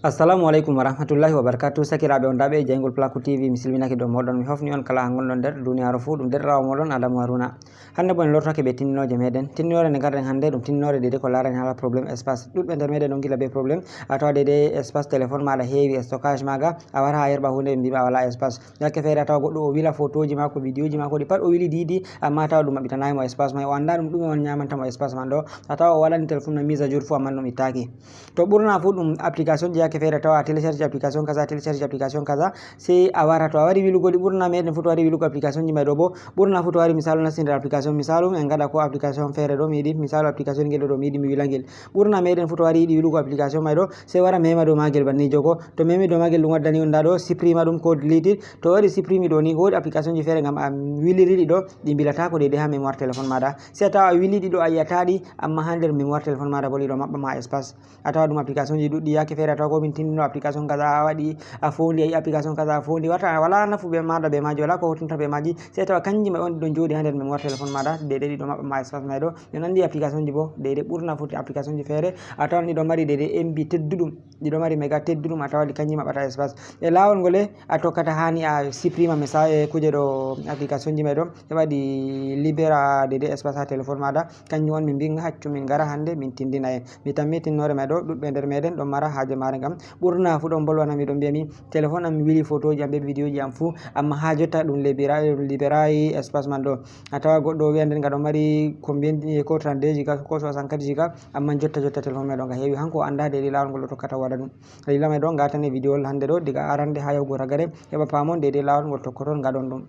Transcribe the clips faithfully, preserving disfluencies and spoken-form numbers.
Assalamu aleykum wa rahmatullahi wa barakatuh. Sakiraaɓe on daaɓe e jeyngol Plaku T V, mi silminaaki dow mooɗon. Mi hofni on kala haa ngonɗon nder duniyaaru fuu. Ɗum deerɗiraawo mooɗon Adamu Haruna. Hannde bo en lortake be tindinooje meɗen. Tindinoore nde ngarɗen hannde ɗum tindinoore deydey ko laarani haala problème espace. Ɗuɗɓe nder meɗen ɗon gila be problème. A tawa deydey espace téléphone maaɗa heewi, stockage maaga. A wara haa yerɓa huunde ɓe mbiima a walaa espace. Yaake feere a tawa goɗɗo o wila fotooji maako, vidéoji maako ɗi pat o wili diidi, amma a tawa ɗum maɓɓitanaay mo espace may. O anndaa ɗum ɗume on nyaamanta mo espace man ɗo. A tawa o waɗani téléphone no mise à jour fuu, amma ɗum ittaaki. To ɓurna fuu ɗum application ji yaake feere tawa a télécharge application kaza, télécharge application kaza, sey a wara to a wari wilugo ɗi ɓurna meɗen fuu to wari wilugo application ji may ɗo bo ɓurna fuu to wari misaalu nasti nder application, misaalu en ngaɗa ko application feere ɗo mi yiɗi, misaalu application ngel ɗo ɗo mi yiɗi mi wila ngel. Ɓurna meɗen fuu to wari yiɗi wilugo application may ɗo sey wara mema dow magel banni jogo. To memi dow magel ɗum waddani on nda ɗo supprima ɗum ko delete. To wari supprimi ɗo ni woodi application ji feere ngam a wiliri ɗi ɗo ɗi mbilataako deydey ha mémoire téléphone maɗa. Sey a tawa a wili ɗi ɗo a yi'ata ɗi amma ha nder mémoire téléphone maɗa bo ɗi ɗo maɓɓa ma espace. A tawa ɗum application ji ɗuɗɗi yaake feere a tawa ko min tindino application kaza a waɗi a fondi a yi application kaza a fondi wata wala nafu be maɗa be maji wala ko hottinta be maji. Sey a tawa kanji may on ɗi ɗon jooɗi ha nder mémoire téléphone maɗa deydey ɗi ɗo maɓɓa ma espace may ɗo. Min andi application ji bo deydey ɓurna foti application ji feere a tawan ɗi ɗo mari deydey M B tedduɗum. Ɗi ɗo mari méga tedduɗum a tawa ɗi kanji maɓɓata espace. E laawol ngole a tokkata hani a supprima message e kuje ɗo application ji may ɗo heɓa ɗi libéra deydey espace ha téléphone maɗa. Kanjum on min mbin haccu min ngara hannde min tindina en. Mi tammi tinnoore may ɗo ɗuɗɓe nder meɗen ɗon mara haaje maare ngam ɓurna fuu ɗon bolwana mi ɗon mbiya mi téléphone am mi wili photoji am be vidéoji am fuu amma ha jotta ɗum libéra ɗum libérayi espace man ɗo. A tawa goɗɗo o wiya nden nga ɗon mari combien ko trente-deux giga ko soixante-quatre giga. Amma jotta jotta téléphone may ɗo nga heewi hanko o annda deydey laawol ngol o tokkata waɗa ɗum. Dalila may ɗo ngatane vidéo hannde ɗo diga arande ha yahugo ragare heɓa paamon deydey laawol ngol tokkoton ngaɗon ɗum.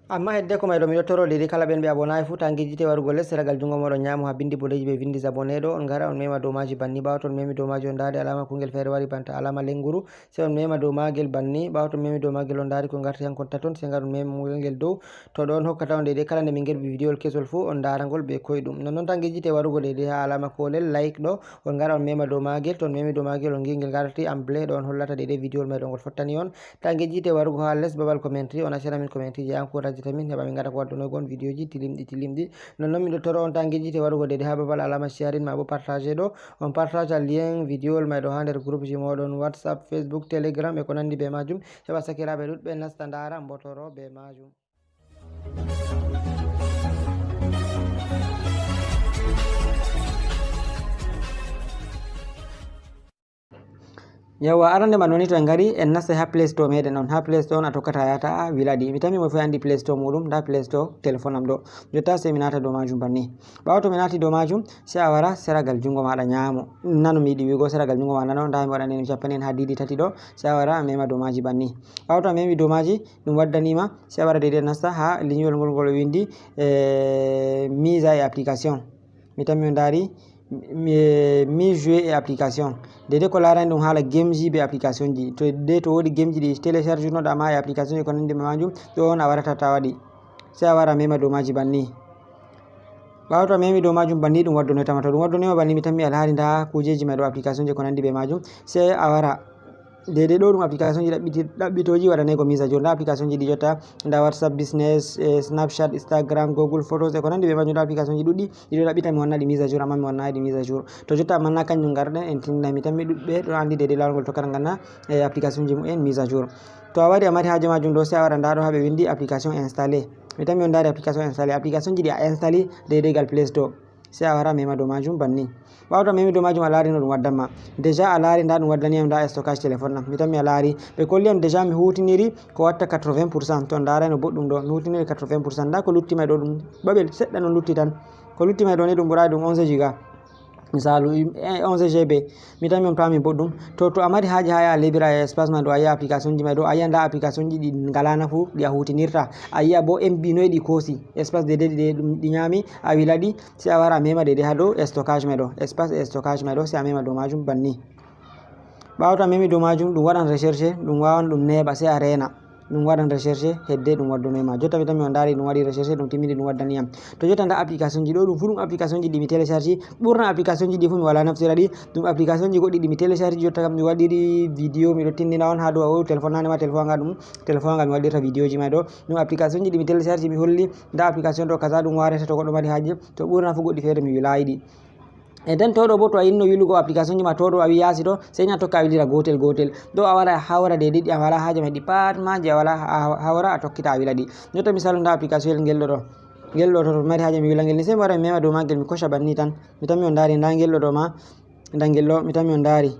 Amma heddeko may ɗo miɗo toro deydey kala ɓen ɓe abonayi fuu ta ngejjite warugo les seragal junngo moɗon nyaamo ha bindi boɗeeji ɓe vindi abonné ɗo on ngara on mema domaji banni ɓaawo to on memi domaji on ndaari alama kungel feere wari banta alama lenguru. Sey on mema dow maagel banni ɓaawo to memi dow maagel on ndaari ko ngarti hankon taton sey ngar on mema ngel dow. To ɗon hokkata on deydey kala nde min ngerbi vidéowol kesol fuu on ndaara ngol be koyɗum nonnon ta ngejjite warugo deydey ha alama kolel like ɗo. On ngara on mema dow maagel to on memi dow maagel on ngi ngel ngarti en bleu ɗo on hollata deydey vidéowol may ɗo ngol fottani on. Ta ngejjite warugo ha les babal commentary on accana min commentaryji encouragita min heɓa min ngara ko waddunoygo on vidéoji tilimɗi tilimɗi. Nonnon miɗo toro on ta ngejjite warugo deydey ha babal alama sharing ma bo partage ɗo. On partage lien vidéowol may ɗo ha nder groupeji moɗon WhatsApp, Facebook, Telegram e ko nandi be majum heɓa sakiraaɓe ɗuɗɓe nasta ndaara mbotoro be majum. Yawwa arande man woni to en ngari en nasta ha play store meɗen on ha play store on a tokkata yata a wila ɗi mi tammi mo fof andi play store muɗum nda play store téléphone am ɗo. Jotta sey mi nata dow majum banni. Ɓawo to mi nati dow majum sey a wara seragal jungo maɗa nyamo nano mi yiɗi wigo seragal jungo ma nano nda mi waɗani no cappani en ha didi tati ɗo. Sey a wara a mema dow maji banni. Ɓawo to a memi dow maji ɗum waddanima sey a wara deydey nasta ha liñol ngol ngol o windi e mise à application. Mi tammi o ndaari mi mi jouer e application. Deydey ko larani ɗum haala gameji be application ji to de to wodi gameji ɗi télécharge noɗa ma e application ji ko nandi be majum ɗo on a warata ta waɗi. Sey a wara a mema dow maji banni. Ɓawo to a memi dow majum banni ɗum waddonoytama to ɗum waddonoyma banni mi tammi a laari nda kujeji ma ɗo application ji ko nandi be majum. Sey a wara deydey ɗo ɗum application ji ɗaɓɓiti ɗaɓɓitoji waɗanaygo mise à jour nda application ji ɗi jotta nda WhatsApp business e Snapchat, Instagram, Google photos e ko nandi be majum nda application ji ɗuɗɗi. Ɗiɗo ɗaɓɓita mi wanna ɗi mise à jour amma mi wannayi ɗi mise à jour. To jotta amma na kanjum ngarɗen en tindinay mi tammi ɗuɗɓe ɗo andi deydey lawol ngol tokkata nganna e application ji mumen mise à jour. To a wari a mari haaje majum ɗo sey a wara nda ɗo ha ɓe windi application installé. Mi tammi on ndaari application installé application ji ɗi a installé deydey gal play store. Sey a wara a mema dow majum banni. Ɓawo to a memi dow majum a laari no ɗum waddanma. Déjà a laari nda ɗum waddaniyam nda stockage téléphone am mi tammi a laari ɓe kolliyam déjà mi hutiniri ko watta quatre-vingts pour cent to ndaarayno boɗɗum ɗo mi hutiniri quatre-vingts pour cent nda ko luttima ɗo ɗum baɓel seɗɗa non lutti tan. Ko luttima ɗo ni ɗum ɓurayi ɗum onze giga. Misalu onze G B. Mi tammi on pami boɗɗum to to a mari haaje ha ya lebira e espace ma ɗo a yiya application ji ma ɗo a yiya nda application ji ɗi ngala nafu ɗi a hutinirta. A yiya bo M B noye ɗi koosi espace de deɗi ɗe ɗum ɗi nyami a wilaɗi. Sey a wara a mema deydey ha dow stockage ma ɗo espace e stockage ma ɗo sey a mema dow majum banni. Ɓawo to a memi dow majum ɗum waɗan recherche ɗum wawan ɗum neeɓa sey a reena. Ɗum waɗan recherche hedde ɗum waddonoyma jotta mi tammi on ndaari ɗum waɗi recherche ɗum timmini ɗum waddaniyam. To jotta nda application ji ɗo ɗum fu ɗum application ji ɗi mi télécharge. Ɓurna application ji ɗi fu mi wala naftira ɗi. Ɗum application ji goɗɗi ɗi mi télécharge jotta kam mi waɗiri vidéo miɗo tindina on ha dow awo téléphone nane ma téléphone anga ɗum téléphone anga mi waɗirta vidéo ji ma ɗo. Ɗum application ji ɗi mi télécharge mi holli nda application ɗo kaza ɗum warata to goɗɗo mari haaje. To ɓurna fu goɗɗi feere mi wilayi ɗi. E nden to ɗo bo to a inno wilugo application ji ma to ɗo a wi yaasi to, sey ni a tokka a wilira gotel gotel. Ɗo a wara a hawra deydey ɗi a wala haaje ma ɗi pat ma je a wala a hawra a tokkita a wila ɗi. Jotta misalu nda application yel ngel ɗo ɗo. Ngel ɗo to to mi mari haaje mi wila ngel ni sey mi wara mi mema dow magel mi koca banni tan. Mi tammi on ndari nda ngel ɗo ɗo ma. Nda ngel ɗo mi tammi on ndari.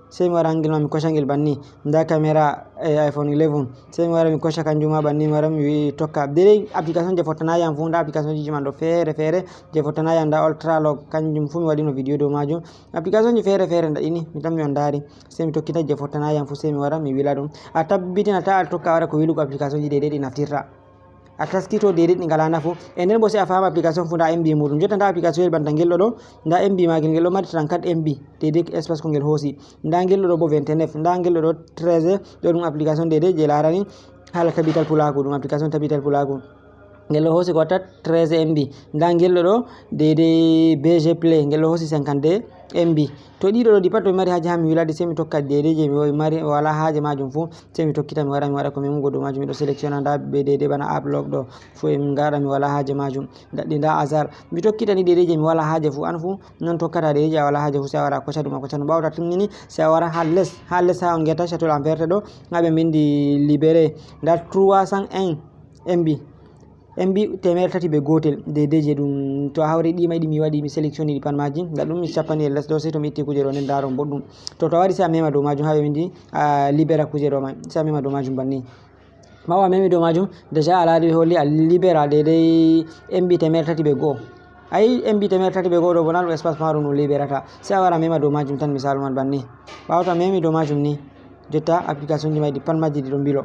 Sey mi wara angel ma mi koca ngel banni. Nda caméra e iPhone eleven. Sey mi wara mi koca kanjum ma banni mi wara mi wi tokka. Deydey application je fottanayi am fu nda application ji man ɗo feere feere je fottanayi am nda ultra log kanjum fu mi waɗino vidéo dow majum. Application ji feere feere nda ɗini mi tammi on ndari. Sey mi tokkita je fottanayi am fu sey mi wara mi wila ɗum. A tabbitina ta a tokka a waɗa ko wilugo application ji deydey ɗi naftirta. A taskito deydey ɗi ngala nafu. E nden bo sey a fama application fu nda M B muɗum. Jotta nda application yel banta ngel ɗo ɗo. Nda M B magel ngel ɗo mari trente-quatre M B. Deydey espace ko ngel hoosi. Nda ngel ɗo ɗo bo vingt-neuf. Nda ngel ɗo ɗo treize. Ɗo ɗum application deydey je larani hala tabital pulaku. Ɗum application tabital pulaku. Ngel ɗo hoosi ko watta treize M B. Nda ngel ɗo ɗo deydey B G Play. Ngel ɗo hoosi cinquante-deux M B. To ɗiɗo ɗo ɗi pat to mi mari haaje ha mi wila ɗi sey mi tokka deydey je mi mari wala haaje majum fu. Sey mi tokkita mi wara mi waɗa ko memugo dow majum miɗo sélectionna nda be deydey bana app log ɗo. Fu e mi ngaɗa mi wala haaje majum. Nda ɗi nda hasard. Mi tokkita ni deydey je mi wala haaje fu an fu. Non tokkata deydey je a wala haaje fu sey a wara a koca ɗum a koca ɗum. Ɓawo to a timmini sey a wara ha les. Ha les ha on ngeta chatol en verte ɗo. Ha ɓe mbindi libéré. Nda trois cent un M B. M B teemeɗɗe tati be gootel, deydey je ɗum to a hawri ɗi may ɗi mi waɗi mi sélectionni ɗi pat maaji, nda ɗum mi cappanɗe les ɗo, sey to mi itti kuuje ɗo nden ndaron boɗɗum. To, to a wari sey a mema dow majum ha ɓe windi a libera kuuje ɗo may, sey a mema dow majum banni. Ɓawo a memi dow majum, déjà a laari ɓe holli a libera deydey M B teemeɗɗe tati be go'o. Ayi M B teemeɗɗe tati be go'o ɗo bo na ɗum espace maaru ɗum liberata. Sey a wara a mema dow majum tan misalu man banni. Ɓawo to a memi dow majum ni, jotta application ji may ɗi pat maaji ɗi ɗon mbilo.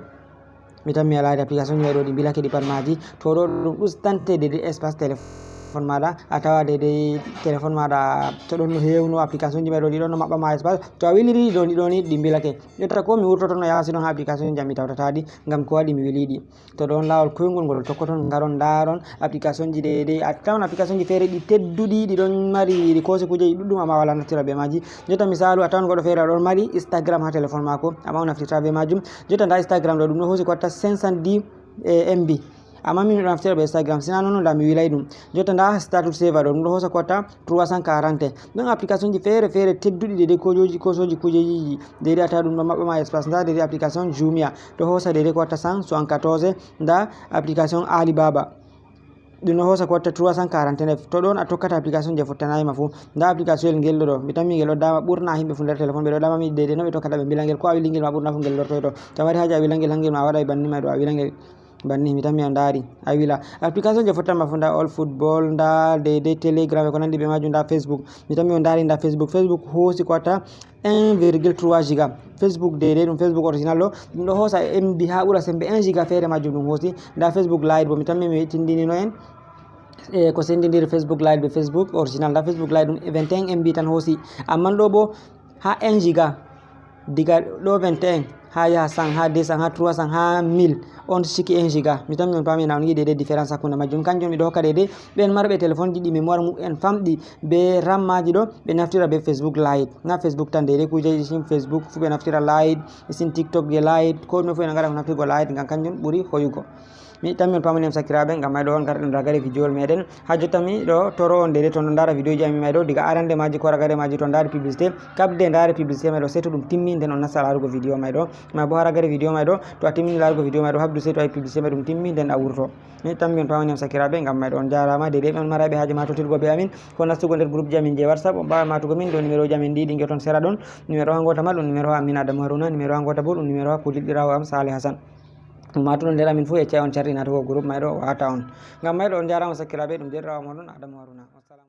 Mi tammi a laari application ji may ɗo ɗi mbilake ɗi pat maaji. To ɗo ɗum ustantee deydey espace téléphone maaɗa, a tawa deydey téléphone maaɗa to ɗon no hewno application ji may ɗo ɗi ɗon no maɓɓa ma espace. To a wiliri ɗi ɗo ni ɗi ɗo ni ɗi mbilake. Jotta ko mi wurtoto no yaasi ɗon ha application ji am mi tawtata ɗi, ngam ko waɗi mi wili ɗi. To ɗon laawol koyngol ngol tokkoton ngaron ndaron application ji deydey. A tawan application ji feere ɗi tedduɗi ɗi ɗon mari ɗi koosi kuujeji ɗuɗɗum amma a wala naftira be maaji. Jotta misalu a tawan goɗɗo feere o ɗon mari Instagram ha téléphone maako amma o naftirta be majum. Jotta nda Instagram ɗo ɗum ɗo hoosi ko watta cinq cent dix, eh, M B. Amma min miɗo naftira be Instagram sina non nda mi wilay ɗum. Jotta nda status saver ɗo ɗum ɗo hoosa ko watta trois cent quarante. Ɗon application ji feere feere tedduɗi deydey kojoji koosoji kuujejiji deydey a tawa ɗum ɗo maɓɓa ma espace. Nda deydey application Jumia ɗo hoosa deydey ko watta cent soixante-quatorze. Nda application Alibaba. Ɗum no hoosa ko watta trois cent quarante-neuf. To ɗon a tokkata application je fottanayi ma fu. Nda application yel ngel ɗo ɗo. Mi tammi ngel ɗo dama ɓurna himɓe fu nder téléphone. Ɓe ɗo dama mi deydey no ɓe tokkata ɓe mbila ngel. Ko a wili ngel ma ɓurna fu ngel lortoyto. To a mari haaje a wila ngel ha ngel ma a waɗa banni may ɗo a wila ngel. Banni mi tammi a ndaari. A wila. Application je fottan ma fu nda All Football, nda deydey Telegram e ko nandi be majum, nda Facebook. Mi tammi on ndaari nda Facebook. Facebook hoosi ko watta un virgule trois giga. Facebook deydey ɗum Facebook original ɗo. Ɗum ɗo hoosa M B ha ɓura sembe un giga feere majum ɗum hoosi. Nda Facebook Lite bo mi tammi mi tindinino en. E ko sendindiri Facebook Lite be Facebook original. Nda Facebook Lite ɗum vingt et un M B tan hoosi. Amma ɗo bo ha un giga. Diga ɗo vingt et un ha yaha cent ha deux cent ha trois cent ha mille. On ciki un giga. Mi tammi on paami na on yi'i deydey différence hakkunde majum. Kanjum miɗo hokka deydey ɓen marɓe téléphone ji ɗi mémoire mu'en famɗi be RAM maaji ɗo ɓe naftira be Facebook Lite. Na Facebook tan deydey kuujeji sin Facebook fu ɓe naftira Lite, sin TikTok je Lite, ko ɗume fu ena ngaɗa ko naftirgo Lite ngam kanjum ɓuri hoyugo. Mi tammi on paamani am sakkiraaɓe ngam may ɗo on ngarɗen ragare vidéo meɗen. Ha jotta mi ɗo toro on deydey to on ndaara vidéo ji amin may ɗo diga arande maaji ko ragare maaji to on ndaari publicité. Kabde ndaare publicité may ɗo sey to ɗum timmi nden on nasta laarugo vidéo may ɗo. Ma bo ha ragare vidéo may ɗo to a timmini laarugo vidéo may ɗo habdu sey to a yi publicité may ɗum timmi nden a wurto. Mi tammi on paamani am sakkiraaɓe ngam may ɗo on jaaraama deydey ɓe on marayɓe haaje ma tottirgo be amin ko nastugo nder groupe ji amin je WhatsApp on mbaawan maatugo min dow numéro ji amin ɗiɗi ngewton sera ɗon. Numéro ha ngoota ma ɗum numéro ha Amin Adamu Haruna, numéro ha ngoota bo ɗum numéro ha kuulirɗiraawo am Saleh Hassan. Ummaatooɗo nder amin fuu yeccay on carɗi naatugo groupe may ɗo o aata on. Ngam may ɗo on jaaraama sakkiraaɓe ɗum deerɗiraawo mooɗon Adamu Haruna. Wassalam.